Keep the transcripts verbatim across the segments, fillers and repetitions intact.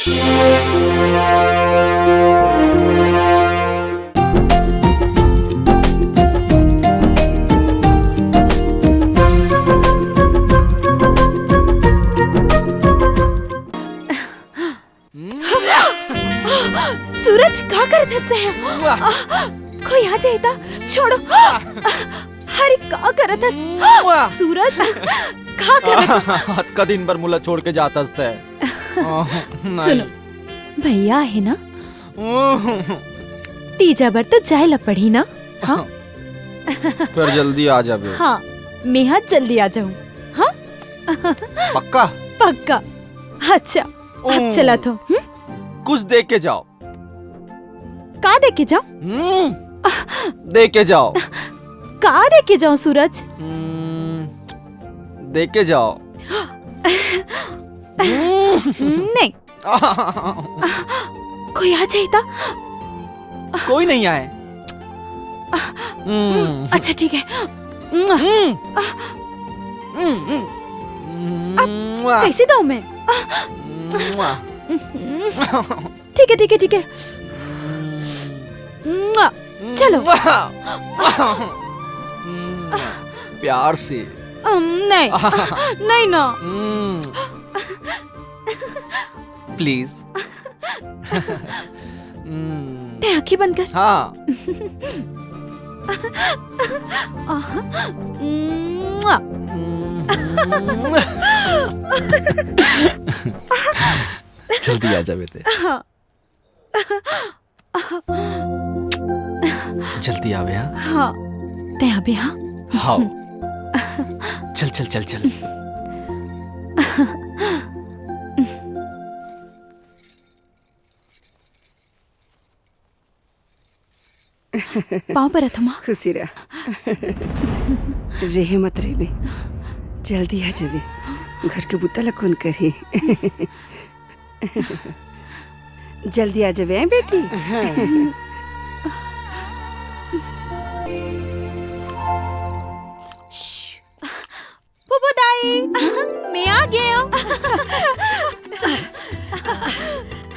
सूरज, का करत हस तैं? वाह। आ, कोई आ जाही त, छोड़ो। अरे, का करत हस? वाह। सूरज, का करत हस? अतका दिन बर मोला छोड़ के जात हस तैं। आ, नहीं। सुनो, भैया हे ना? तीजा बर तो जाए ला पड़ही ना? हाँ? फेर जल्दी आ जाबे। हाँ, मैं हा जल्दी आ जाहूँ। हाँ? पक्का? पक्का। अच्छा, अब चलत हँव, हम्म? कुछ दे के जाव। का दे के जाव? हम्म, दे के जाव। का दे के जाव, सूरज? हम्म, दे के जाव। हम्म, नहीं। कोई आ जाही त? कोई नहीं आए। हम्म। अच्छा, ठीक है। हम्म। हम्म। अब कैसे दऊं मैं? ठीक है, ठीक है, ठीक है। चलो। प्यार से। अम, नहीं। नहीं ना। हम्म। Please। हम्म। तैं आँखी बंद कर। हाँ। हम्म। जल्दी आ जाबे तैं। हाँ। जल्दी आबे, हाँ? हाँ। तैं आबे, हाँ? हाँ। चल, चल, चल, चल। पाँव परत हँव, माँ। खुशी रह। रेहे मत रेबे। जल्दी आ जाबे। घर के बुता ला कोन करही? जल्दी आ जाबे, हैं बेटी? फूफू दाई, मैं आ गेंव।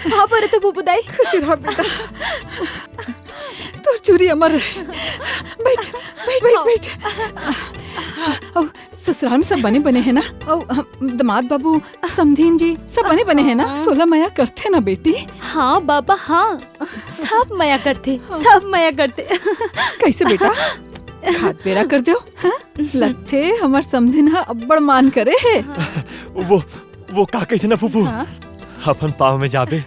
पाँव परत हँव फूफू दाई। खुशी रह बेटा। तोर चूरी अमर रहे। बैठ, बैठ, बैठ, बैठ। अउ ससुराल में सब बने बने हे ना? अउ हम, दमाद बाबू, समधिन जी, सब बने बने हे ना? हाँ। तोला मया करथे ना बेटी? हाँ बाबा, हाँ। सब मया करथे, सब मया करथे। कैसे बेटा? खात बेरा कर देव, हाँ? लगथे हमर समधिन ह अब्बड़ मान करे हे। वो, वो का कहिथे ना फूफू? हाँ? अपन पाँव में जाबे,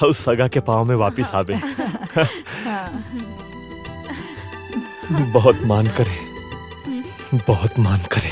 अउ सगा के पाँव में वापिस आबे। हाँ। बहुत मान करे, बहुत मान करे।